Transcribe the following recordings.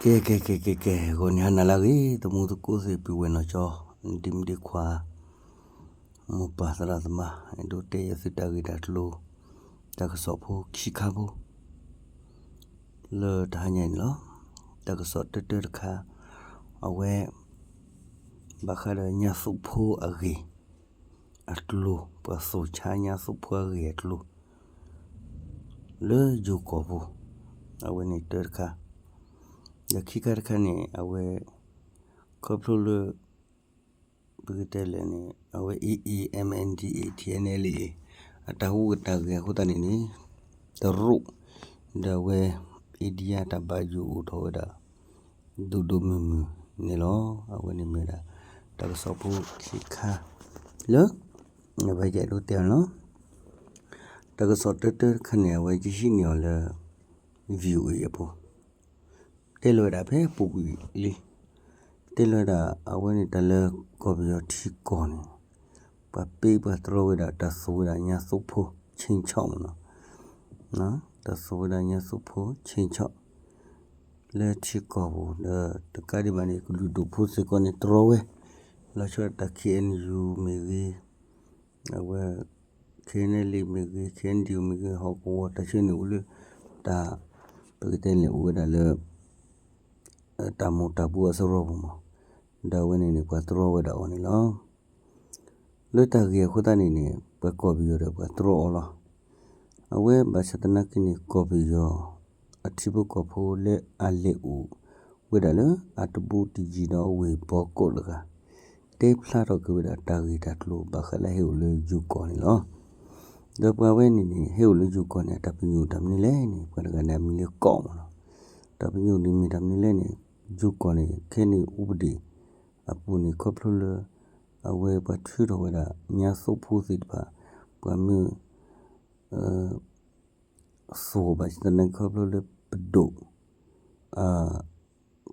ကဲ ကဲ ကဲ ကဲ ကဲ ဂီၤနံၤဟါနၤလၢအဂ့ၤ သမူသကိးသ့ၣ် ပုၢ်ဝဲၢ်နီၢ်ကၠီ ဒ့မုၣ်ဒ့ခွါ မိၢ်ပၢ်သရၣ်သမါ အဲၣ်ဒိးတဲယသုတၢ်ဂ့ၢ်တၢ်ကျိၤ တၢ်ကစီၣ်ဖိခံခါဖိ လၢတဟါညါအံၤန့ၣ်လီၤ. တၢ်ကစီၣ်တၢတၢတခါ အဝဲ ဘၣ်ဃးဒီးညါသိဖိအဂ့ၢ်အကျိၤ ပှၤသိၣ်ဆါညါသိဖိအဂ့ၢ်အကျိၤ လၢယိၤကီၢ်ပူၤ အဝဲန့ၣ်တၢတခါ ဒီးခံခါတခါန့ၣ် အဝဲ ခီဖျိလၢ ပကတဲလဲၣ်န့ၣ် အဝဲ A A M N D A T N L A အတၢ်ဟူးတၢ်ဂဲၤအဃိသတးန့ၣ်န့ၣ် တရူး ဒီးအဝဲ India တၢ်ဘၣ်ယိၣ်အိၣ်ထီၣ်ဝဲဒၣ် ဒိၣ်ဒိၣ်မုၢ်မုၢ်န့ၣ်လီၤ. အဝဲန့ၣ်မ့ၢ်ဝဲဒၣ် တၢ်ကစီၣ်ဖိခံခါ လၢ အဝဲယအဲၣ်ဒိးတဲအီၤလီၤ. တၢ်ကစီၣ်တၢတၢတခါန့ၣ် အဝဲယဟံးန့ၢ်အီၤလၢ VOA အပူၤ တဲလီၤဝဲဒၣ်ဖဲပူၤကွံာ်လံ. တဲလီၤဝဲဒၣ် အဝဲန့ၣ်တၢ်လၢကီၢ်ပယီၤထံကီၢ်န့ၣ် ပှၤပ့ပှၤတြီဝဲဒၣ်တၢ်သိၣ်ဝဲဒၣ်ညါသိဖိ ဆ့ၣ်ဆီၣ်မ့ၢ်နီၤ, တၢ်သိၣ်ဝဲဒၣ်ညါသိဖိ ဆ့ၣ်ဆီၣ် လၢထံကီၢ်ပူၤ ဒီးတကးဒံးဘၣ်န့ၣ် ကလုာ်ဒူၣ်ဖိစ့ၢ်ကီးန့ၣ်တြီဝဲ လီၤဆီဒၣ်တၢ် K N U မ့ၢ်ဂ့ၤ အဝဲ K N L A မ့ၢ်ဂ့ၤ K N D O မ့ၢ်ဂ့ၤ ဟီၣ်ကဝီၤတၢ်ဆၢန့ၣ်အိၣ်လၢ တၢ် ပကတဲန့ၣ်အိၣ်ဝဲဒၣ်လၢ တၢ်မူၤတၢ်ဘှီးအစရီပူၤမး, ဒီးအဝဲန့ၣ်န့ၣ် ပှၤတြီဝဲဒၣ်အီၤန့ၣ်လီၤ. လၢတၢ်ဂ့ၢ်အဃိသတးန့ၣ်န့ၣ် ပှၤကီၢ်ပယီၤဒီးပှၤတြီအီၤလီၤ. အဝဲဘၣ်ဆၣ်သနာ်က့န့ၣ် ကီၢ်ပယီၤ အထံဖိကီၢ်ဖိလၢအလဲၤအိၣ်ဝဲဒၣ်လၢအတဘူးတယံၤဒီးအဝ့ၢ်ဘီကီးတဂၤ တဲဖျါထီၣ်က့ၤဝဲဒၣ်တၢ်ဂ့ၢ်တၢ်ကျိၤဘၣ်ဃးလၢဟဲအိၣ်လၢယိၤကီၢ်န့ၣ်လီၤ. ဒီးပှၤဝဲန့ၣ်န့ၣ် ဟဲအိၣ်လၢယိၤကီၢ်န့ၣ် အတၢ်ပညိၣ်တၢ်မနုၤလဲၣ်န့ၣ် ပှၤတဂၤန့ၣ် အမံၤလၢကီးမ့ၢ်နီၤ, တၢ်ပညိၣ်န့ၣ်မ့ၢ်တၢ်မနုၤလဲၣ်န့ၣ် ယိၤကီၢ်န့ၣ် ခဲန့ၣ် ဥပဒေ အပူၤန့ၣ် ခီဖျိလၢ အဝဲပှၤထုးထီၣ်ဝဲဒၣ် ညါသိဖိသ့ၣ်တဖၣ် ပှၤမ့ၢ် သိၣ်ဘၣ်ဆၣ်သနာ်က့ခီဖျိလၢပဒိၣ်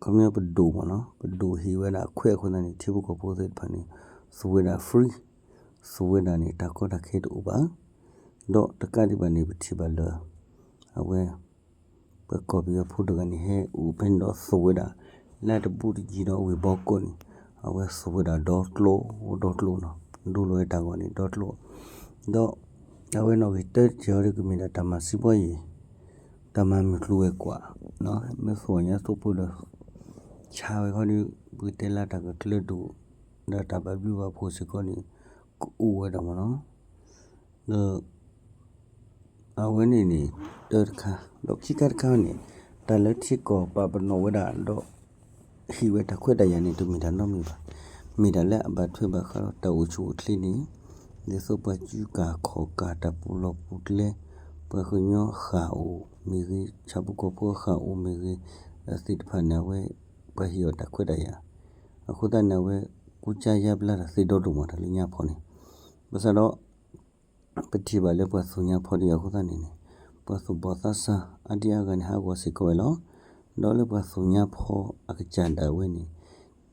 ခီပညီပဒိၣ်မ့ၢ်နီၤ ပဒိၣ်ဟ့ၣ်ဝဲဒၣ်အခွဲးအဃိသတးန့ၣ် ထံဖိကီၢ်ဖိသ့ၣ်တဖၣ်န့ၣ် သိၣ်ဝဲဒၣ် free သိၣ်ဝဲဒၣ်န့ၣ် တၢ်ကီတၢ်ခဲတအိၣ်ဘၣ်. ဒီးတကးဒံးဘၣ်န့ၣ် ပထံၣ်ဘၣ်လၢ အဝဲ ပှၤကီၢ်ပယီၤဖိတဂၤန့ၣ် ဟဲအိၣ်ဖဲန့ၣ်ဒီးသိၣ်ဝဲဒၣ် လၢတဘူးတယံၤဒီးဝ့ၢ်ဘီကီးန့ၣ် အဝဲသိၣ်ဝဲဒၣ်ဒီကျိ ဒီကျိနီၤ ဒိလီၤဝဲတၢ်ဂီၤန့ၣ် ဒီကျိ ဒီး အဝဲနီၣ်ဂံၢ်တၢတၢ်အံၤဒ်ကမ့ၢ်ဒၣ်တၢ်မၤစံးပှီယံၤ တၢ်မၤမုၢ်ကျိၤဝဲၤကွာ် မ့ၢ်သိၣ်ညါသိဖိဒီး ဆါဝဲခီဒီး ပကတဲလၢတၢ်ကကျၢၤဒိၣ် ဒီးတၢ်ဘၣ်ဘျုးဘၣ်ဖှိၣ်စ့ၢ်ကီးန့ၣ် ကအိၣ်ဝဲဒၣ်မ့ၢ်နီၤ ဒီး အဝဲန့ၣ်န့ၣ် တၢတခါ ဒီးခံခါတခါန့ၣ် တၢ်လၢထံကီၢ်ပာ်ပနီၣ်ဝဲဒၣ်ဒီး ဟ့ၣ်ဝဲတၢ်ခွဲးတၢ်ယာ်န့ၣ် တမ့ၢ်တၢ်နီတမံၤဘၣ်. မ့ၢ်ဒၣ်လၢအဘၣ်ထွဲဘၣ်ဃးဒီးတၢ်အိၣ်ဆူၣ်အိၣ်ချ့န့ၣ် ဒ်သိးပှၤကူကၤခီၣ်ကၤတၢ်ပူၤလီၢ်ပူၤကျဲ ပှၤကညီဃၣ်အိၣ်မ့ၢ်ဂ့ၤ ဆၣ်ဖိကီၢ်ဖိအဃၣ်အိၣ်မ့ၢ်ဂ့ၤ သ့ၣ်တဖၣ်န့ၣ် အဝဲ ပှၤဟ့ၣ်အီၤတၢ်ခွဲးတၢ်ယာ် အဃိသတးန့ၣ် အဝဲကူကါယါဘျါတၢ်သ့ဒီဒိၣ်မးတၢ်လၢညါဖီန့ၣ် ဘၣ်ဆၣ်ဒီး ပထံၣ်ဘၣ်လၢပှၤသိၣ်ညါဖီတယံၤအဃိသတးန့ၣ်န့ၣ် ပှၤသူၣ်ဘီၣ်သးစၢ်အါဒံအါဂၤန့ၣ် ဟးဂီၤစ့ၢ်ကီးဝဲလီၤ. ဒီးလၢပှၤသိၣ်ညါဖီအကစၢ်ဒၣ်ဝဲန့ၣ်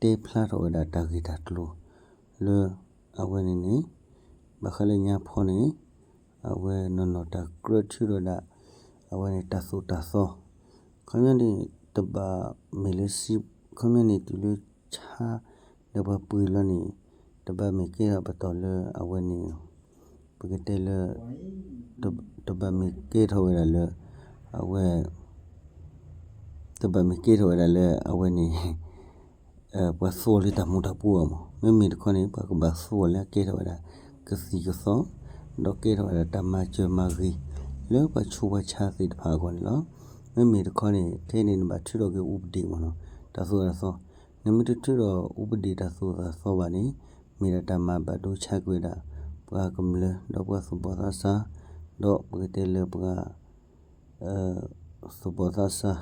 တဲဖျါထီၣ်ဝဲဒၣ်တၢ်ဂ့ၢ်တၢ်ကျိၤ လၢ အဝဲန့ၣ်န့ၣ် ဘၣ်ဃးလၢညါဖီန့ၣ် အဝဲနီၢ်နီၢ်တၢ်ကြၢးထုးထီၣ်ဝဲဒၣ် အဝဲန့ၣ်တၢ်သိၣ်တၢ်သီ ခီပညီန့ၣ် တဘၣ်မ့ၢ်လၢ ခီပညီန့ၣ်တုၤလၢဆါ ဒီးပှၤပှ့ၤလီၤန့ၣ် တဘၣ်မ့ၢ်ကဲထီၣ်ပတီၢ်လၢအဝဲန့ၣ် ပကတဲလၢ တဘၣ်မ့ၢ်ကဲထီၣ်ဝဲဒၣ်လၢ အဝဲ တဘၣ်မ့ၢ်ကဲထီၣ်ဝဲဒၣ်လၢအဝဲန့ၣ် ပှၤသိၣ်လၢတၢ်မူၤတၢ်ဘှီးအဂီၢ်မး မ့မ့ၢ်တခီန့ၣ် ပှၤကဘၣ်သိၣ်လၢအကဲထီၣ်ဝဲဒၣ် ကသံၣ်ကသီ ဒီးကဲထီၣ်ဝဲဒၣ်တၢ်မၤစၢၤမၤဂ့ၤ လၢပှၤဆူးပှၤဆါသ့ၣ်တဖၣ်အဂီၢ်န့ၣ်လီၤ. မ့မ့ၢ်တခီန့ၣ် ခဲအံၤန့ၣ် နဘၣ်ထုးထီၣ်က့ၤ ဥပဒေ မ့ၢ်နီၤ တၢ်သိၣ်တၢ်သီ နမ့ၢ်တထုးထီၣ် ဥပဒေ တၢ်သိၣ်တၢ်သီဘၣ်န့ၣ် မ့ၢ်ဒၣ်တၢ်မၤဘၣ်ဒိဆါက့ၤဝဲဒၣ် ပှၤကမျၢၢ် ဒီးပှၤသူၣ်ဘီၣ်သးစၢ် ဒီးပကတဲလၢပှၤ သူၣ်ဘီၣ်သးစၢ်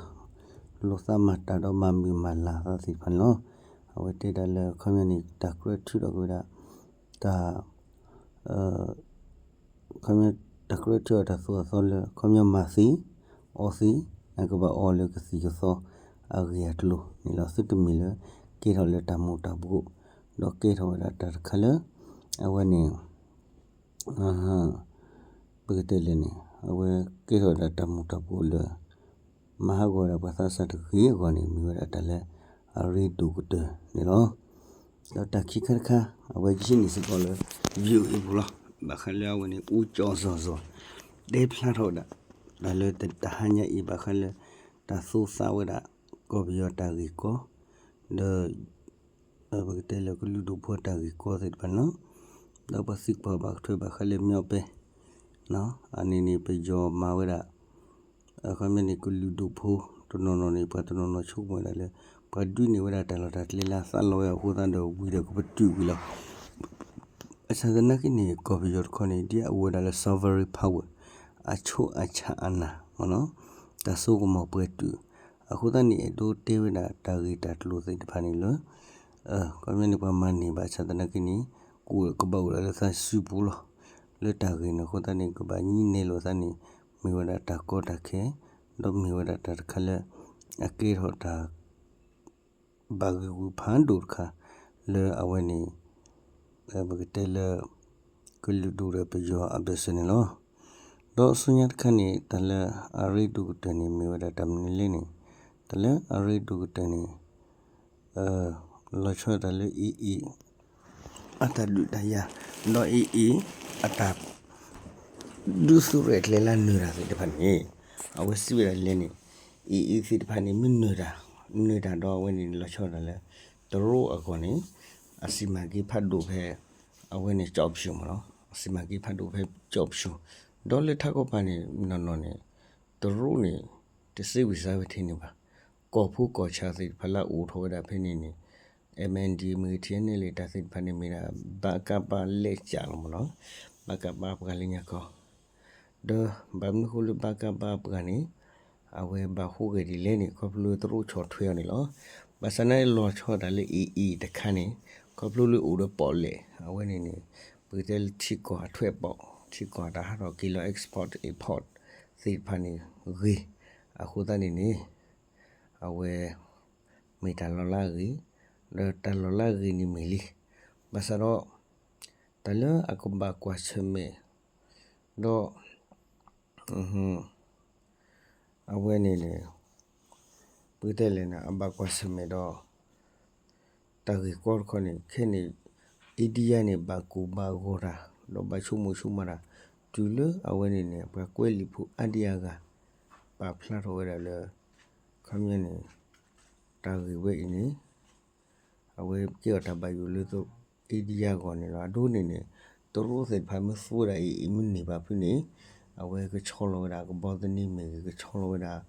လိာ်သးမၤတၢ်ဒီးမၤမုာ်မၤလၤသးသ့ၣ်တဖၣ်န့ၣ်လီၤ. အဝဲတဲဒၣ်လၢ ခီပညီန့ၣ် တၢ်ကြၢးထုးထီၣ်က့ၤဝဲဒၣ် တၢ် ခီပညီ တၢ်ကြၢးထုးထီၣ်တၢ်သိၣ်တၢ်သီလၢ ခီပညီမၤသ့ အီသ့ နကဘၣ်အီလၢကသံၣ်ကသီအဂ့ၢ်အကျိၤန့ၣ်လီၤ. သုတမ့ၢ်လၢ ကဲထီၣ်လၢတၢ်မူၤတၢ်ဘှီး ဒီးကဲထီၣ်ဝဲဒၣ်တၢ်တခါလၢ အဝဲန့ၣ် ပကတဲလဲၣ်န့ၣ် အဝဲကဲထီၣ်ဝဲဒၣ်တၢ်မူၤတၢ်ဘှီးလၢ မၤဟးဂီၤဝဲဒၣ်ပှၤသးစၢ်တဂ့ၤအဂီၢ်န့ၣ် မ့ၢ်ဝဲဒၣ်တၢ်လၢအရ့ဒိၣ်ကတၢၢ်န့ၣ်လီၤ. ဒီးတၢ်ခံခါတခါ အဝဲယဟံးန့ၢ်စ့ၢ်ကီးလၢ VOA ပူၤလီၤ. ဘၣ်ဃးလၢအဝဲန့ၣ် အူကၠီၣ်စီၣ်စီၣ် တဲဖျါထီၣ်ဝဲဒၣ် တၢ်လၢတဟါညါအံၤ ဘၣ်ဃးလၢ တၢ်သူသးဝဲဒၣ် ကီၢ်ပယီၤတၢ်ဂ့ၢ်ကီ ဒီး ပကတဲလၢကလုာ်ဒူၣ်ဖိတၢ်ဂ့ၢ်ကီသ့ၣ်တဖၣ်န့ၣ်လီၤ. ဒီးပှၤသံကွၢ်ဘၣ်ကထွဲဘၣ်ဃးလၢ မၠီပဲ အန့ၣ်န့ၣ် ပယီၤမၤဝဲဒၣ် အခီပညီန့ၣ် ကလုာ်ဒူၣ်ဖိတနီၤနီၤန့ၣ် ပှၤတနီၤနီၤဆိကမိၣ်ဝဲဒၣ်လၢ ပှၤဒုးန့ၢ်ဝဲဒၣ်တၢ်လီၢ်တၢ်ကျဲလၢအသးလီဝဲအဃိသတးဒီး ဝံၤဒီးကပတုာ်ကွံာ်လီၤ. ဘၣ်ဆၣ်သနာ်က့န့ၣ် ကီၢ်ပယီၤတခီန့ၣ် ဒ်အအိၣ်ဝဲဒၣ်လၢ sovereign power အဆိအဆၣ်အနၢ်မ့ၢ်နီၤ တၢ်စိကမီၤပှဲၤတုာ် အဃိသတးန့ၣ် အဲၣ်ဒိးတဲဝဲဒၣ်တၢ်ဂ့ၢ်တၢ်ကျိၤသ့ၣ်တဖၣ်န့ၣ်လၢ ခီပညီန့ၣ် ပှၤမၤန့ၢ်ဘၣ်ဆၣ်သနာ်က့န့ၣ် ကဘၣ်အိၣ်ဒၣ်လၢသးစုပူၤလီၤ. လၢတၢ်ဂ့ၢ်န့ၣ်အဃိသတးန့ၣ် ကဘၣ်ညံနဲလိာ်သးန့ၣ် မ့ၢ်ဝဲဒၣ်တၢ်ကီတၢ်ခဲ ဒီးမ့ၢ်ဝဲဒၣ်တၢ်တခါလၢ အကဲထီၣ်တၢ် ဘၣ်ဂ့ၢ်ဝီဖးဒိၣ်တခါ လၢအဝဲန့ၣ် ပကတဲလၢ ကလုာ်ဒူၣ်ဒီးပယီၤအဘၢၣ်စၢၤန့ၣ်လီၤ. ဒီးဆူညါတခါန့ၣ် တၢ်လၢအရ့ဒိၣ်ကတၢၢ်န့ၣ် မ့ၢ်ဝဲဒၣ်တၢ်မနုၤလဲၣ်န့ၣ် တၢ်လၢအရ့ဒိၣ်ကတၢၢ်န့ၣ် လီၤဆီဒၣ်တၢ်လၢ AA အတၢ်ဒုးတၢ်ယၤ ဒီး AA အတၢ် ဒုးသုးရဲၣ်ကျဲၤလၢနၢၤတၢ်သ့ၣ်တဖၣ်န့ၣ် အဝဲစံးဝဲဒၣ်လဲၣ်န့ၣ် AA သ့ၣ်တဖၣ်န့ၣ် မ့ၢ်နၢၤတၢ် နၢၤတၢ်ဒီးအဝဲန့ၣ် လီၤဆီဒၣ်တၢ်လၢ တရူးအဂီၢ်န့ၣ် အစံးမၤက့ၤဖးဒိၣ်ဖဲ အဝဲန့ၣ် ကၠီၣ်ပၠူၣ်မ့ၢ်နီၤ အစံးမၤက့ၤဖးဒိၣ်ဖဲကၠီၣ်ပၠူၣ် ဒီးလၢထးခီပၤန့ၣ် နီၢ်နီၢ်န့ၣ် တရူးန့ၣ် တစ့ဝံၤစါဝဲထဲန့ၣ်ဘၣ် ကီၢ်ဖိကီၢ်ဆၣ်သ့ၣ်တဖၣ်လၢအအိၣ်ထီၣ်ဝဲဒၣ်ဖဲန့ၣ်န့ၣ် MNDAA မ့ၢ်ဂ့ၤ TNLA တၢ်သ့ၣ်တဖၣ်န့ၣ်မ့ၢ်ဒၣ် ဘၣ်ကးပၣ်လဲးကၠးလီၤမ့ၢ်နီၤ ဘၣ်ကးပၣ်ပှၤလၢညါခီ ဒီးဘၣ်မနုၤဃိလၢဘၣ်ကးပၣ်ပှၤန့ၣ် အဝဲဘၣ်ဃိဂဲၤဒ်လဲၣ်န့ၣ် ခီဖျိတရူးဆီၣ်ထွဲအီၤန့ၣ်လီၤ. ဘၣ်ဆၣ်န့ၣ်လီၤဆီဒၣ်တၢ်လၢ AA တခါန့ၣ် ခီဖျိလၢအိၣ်ဒီးပီၣ်လဲၣ် အဝဲန့ၣ်န့ၣ် ပကတဲလၢထံကီၢ်အထွဲပီၣ် ထံကီၢ်တၢ်ဟးထီၣ်က့ၤလီၤ export import သ့ၣ်တဖၣ်န့ၣ်ဂ့ၤ အဃိသတးန့ၣ်န့ၣ် အဝဲ မ့ၢ်တၢ်လီၤလၢအဂ့ၤ ဒီးတၢ်လီၤလၢအဂ့ၤန့ၣ်မ့ၢ်လံ. ဘၣ်ဆၣ်ဒီး တၢ်လၢအကဘၣ်ကွၢ်ဆၢၣ်မဲာ် ဒီး အဝဲန့ၣ်န့ၣ် ပကတဲလဲၣ်န့ၣ် အဘၣ်ကွၢ်ဆၢၣ်မဲာ်ဒီး တၢ်ဂ့ၢ်ကီတခီန့ၣ် ခဲန့ၣ် India န့ၣ် ဘၣ်ကိၢ်ဘၣ်ဂီၤတၢ် ဒီးဘၣ်ဆိကမိၣ်ဆိကမးတၢ် တုၤလၢအဝဲန့ၣ်န့ၣ် ပှၤကွဲးလံာ်ဖိအါဒံအါဂၤ ပာ်ဖျါထီၣ်ဝဲဒၣ်လၢ ခီပညီန့ၣ် တၢ်ဂ့ၢ်ဝဲအံၤန့ၣ် အဝဲကဲအီၤတၢ်ဘၣ်ယိၣ်လၢ India အဂီၢ်န့ၣ်လီၤ. အဒိန့ၣ်န့ၣ် တရူးသ့ၣ်တဖၣ်မ့ၢ်သူဝဲဒၣ် AA မ့ၢ်န့ၢ်ဘၣ်ဖုန့ၣ် အဝဲကဆီလီၤဝဲဒၣ်ကဘီသန့မ့ၢ်ဂ့ၤ ကဆီလီၤဝဲဒၣ်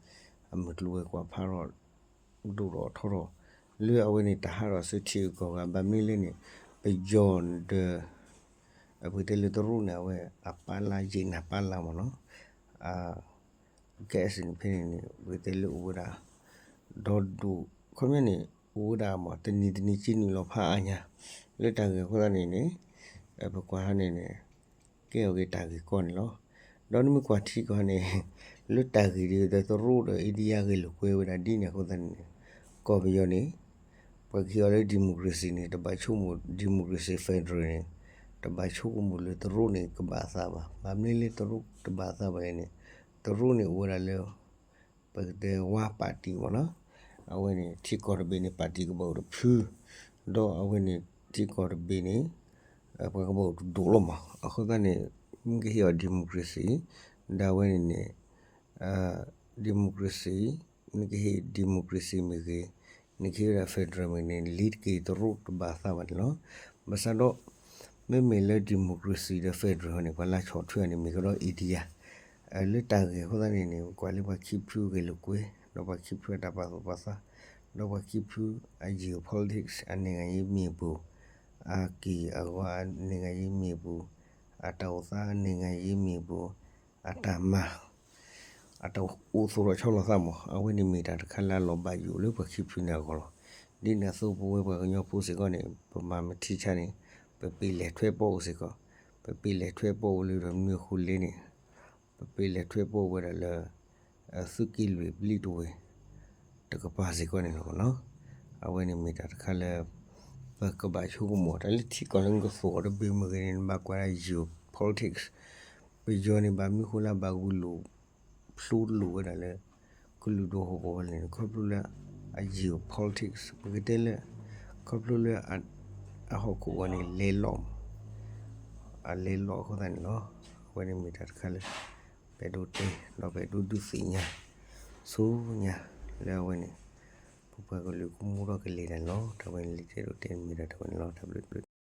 အမုၢ်ကျိၤဝဲၤကွာ်ဖးထီၣ် ဒိၣ်ထီၣ်ထီထီၣ် လၢအဝဲန့ၣ်တၢ်ဟးထီၣ်ဆၢထံးအဂီၢ်ဂၤ ဘၣ်မနုၤလဲၣ်န့ၣ် ပယီၤဒီး ပကတဲလၢတရူးန့ၣ် အဝဲအပၢ်လၢယံာ်နၤပၢ်လၢမ့ၢ်နီၤ ကဲစ့ၢ်န့ၣ်ဖဲန့ၣ်န့ၣ် ပကတဲလၢအိၣ်ဝဲဒၣ် ဒီဒူၣ် ခီပညီန့ၣ် အိၣ်ဝဲဒၣ်မ့ၢ် တနံၤတနံၤက့နုာ်လီၤဖးအါညါ လၢတၢ်ဂ့ၢ်အဃိသတးန့ၣ်န့ၣ် ပကွၢ်ဟီန့ၣ်န့ၣ် ကဲအီၤက့ၤတၢ်ဂ့ၢ်ကီန့ၣ်လီၤ. ဒီးနမ့ၢ်ကွၢ်ထံကီၢ်န့ၣ် လၢတၢ်ဂ့ၢ်ဒီးတရူးဒီး India ဂ့ၢ်လိာ်ကွဲဝဲဒၣ်ဒ်န့ၣ်အဃိသတးန့ၣ် ကီၢ်ပယီၤန့ၣ် ပှၤကဟ့ၣ်အီၤလၢ democracy န့ၣ် တဘၣ်ဆိကမိၣ် democracy federal န့ၣ် တဘၣ်ဆိကမိၣ်လၢတရူးန့ၣ် ကဘၣ်သးဘၣ်. ဘၣ်မနုၤလၢတရူးတဘၣ်သးဘၣ်လဲၣ်န့ၣ် တရူးန့ၣ်အိၣ်ဝဲဒၣ်လၢ ပကတဲဝါပၣ်တံၣ်မ့ၢ်နီၤ အဝဲန့ၣ် ထံကီၢ်တဘ့ၣ်န့ၣ် ပၣ်တံၣ်ကဘၣ်အိၣ်တဖု ဒီးအဝဲန့ၣ် ထံကီၢ်တဘ့ၣ်န့ၣ် ပှၤကဘၣ်အိၣ်တဒိၣ်လီၤမး. အဃိသတးန့ၣ် မ့ၢ်ကဟ့ၣ်အီၤ democracy ဒီးအဝဲန့ၣ်န့ၣ် democracy နကဟ့ၣ် democracy မ့ၢ်ဂ့ၤ နကဟ့ၣ်ဝဲဒၣ် federal မ့ၢ်ဂ့ၤန့ၣ် လံတက့ၤတရူးတဘၣ်သးဘၣ်န့ၣ်လီၤ. ဘၣ်ဆၣ်ဒီး မ့မ့ၢ်လၢ democracy ဒီး federal န့ၣ် ပှၤလၢဆီၣ်ထွဲအီၤန့ၣ် မ့ၢ်ကဒီး India လၢတၢ်ဂ့ၢ်အဃိသတးန့ၣ်န့ၣ် ကွၢ်လၢပှၤခံဖုဂ့ၢ်လိာ်ကွဲ ဒီးပှၤခံဖုအတၢ်ပာ်သူၣ်ပာ်သး ဒီးပှၤခံဖုအ geopolitics အနံၣ်ဂၤယံၤမ့ၢ်ပူၤ အက့ၢ်အဂီၤအနံၣ်ဂၤယံၤမ့ၢ်ပူၤ အတၢ်အိၣ်သးအနံၣ်ဂၤယံၤမ့ၢ်ပူၤ အတၢ်မၤ အတၢ်အိၣ်သူၣ်ထီၣ်ဆီလီၤသးမး အဝဲန့ၣ်မ့ၢ်တၢ်တခါလၢအလီၤဘၣ်ယိၣ်လၢပှၤခံဖုန့ၣ်အဂီၢ်လီၤ. ဒ်န့ၣ်အသိးပဝဲပှၤကညီဖိစ့ၢ်ကီးန့ၣ် ပမၤမ့ၢ်ထံဆါန့ၣ် ပပ့ၤလဲၤထွဲပီၣ်အိၣ်စ့ၢ်ကီး ပပ့ၤလဲၤထွဲပီၣ်အိၣ်လၢတၢ်မနုၤအဃိလဲၣ်န့ၣ် ပပ့ၤလဲၤထွဲပီၣ်အိၣ်ဝဲဒၣ်လၢ သုးက့လွံၢ်ပျံၤတဝ့ၢ် တကပၤစ့ၢ်ကီးန့ၣ်လီၤ. အဝဲန့ၣ်မ့ၢ်တၢ်တခါလၢ ပကဘၣ်ဆိကမိၣ် တၢ်လၢထံကီၢ်လၢနကသိၣ်အီၤတဘ့ၣ်မ့ၢ်ဂ့ၤန့ၣ် နဘၣ်ကွၢ်ဒၣ် geopolitics ပယီၤန့ၣ် ဘၣ်မနုၤဃိလၢဘၣ်ဂုာ်လိာ်ဖျိလိာ်ဝဲဒၣ်လၢ က ကလုာ်ဒိၣ်ဟီၣ်ကဝီၤန့ၣ် ခီဖျိလၢ အ geopolitics ပကတဲလၢ ခီဖျိလၢ အဟီၣ်ခိၣ်ဝဲန့ၣ် လဲၤလီၤ အလဲၤလီၤအဃိသတးန့ၣ်လီၤ. အဝဲန့ၣ်မ့ၢ်တၢ်တခါလၢ ပအဲၣ်ဒိးတဲ ဒီးပအဲၣ်ဒိးဒုးသ့ၣ်ညါ ဆိညါ လၢအဝဲန့ၣ် ပပှၤကလုာ်ကမူထီၣ်ကလဲၤတၢ်န့ၣ်လီၤ. တၢ်ဝဲန့ၣ်လၢတအဲၣ်ဒိးတဲမ့ၢ်ဒၣ်တၢ်ဝဲန့ၣ်လီၤ. တၢ်ဘျုးဘျုး